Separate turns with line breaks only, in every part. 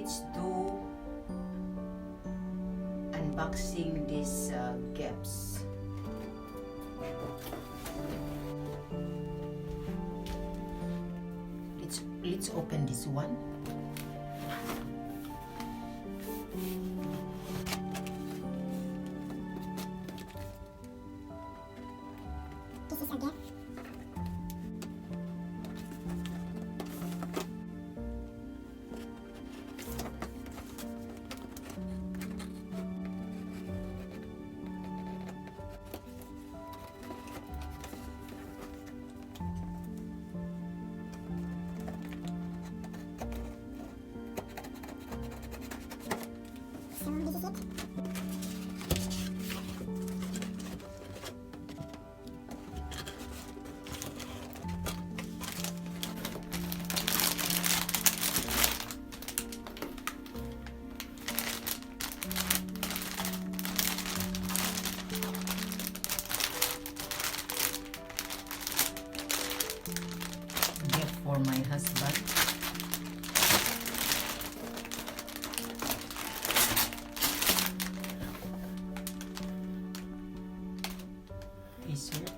Let's do unboxing these gifts. Let's open this one.
This is a gift. So this is it.
Gift for my husband. T-shirt.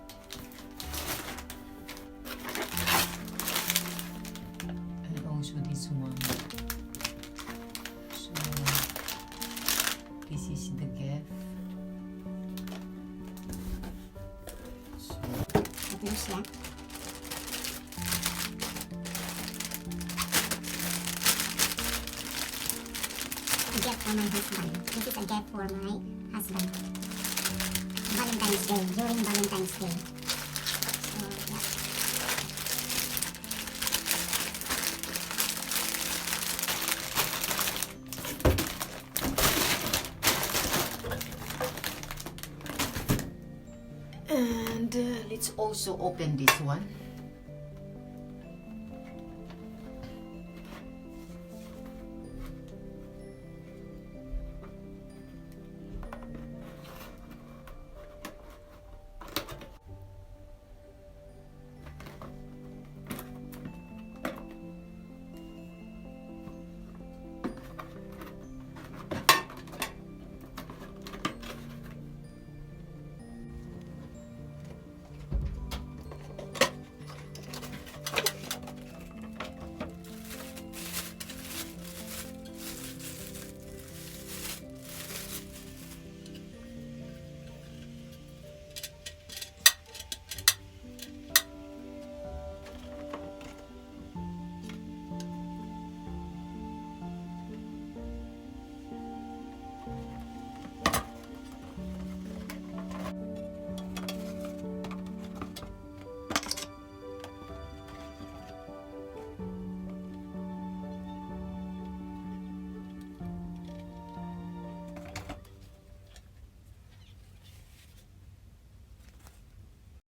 And also this one. So this is the gift. So
Tatlo siya. A gift for my husband. This is a gift for my husband. Valentine's Day. During Valentine's Day. So, yeah.
And let's also open this one.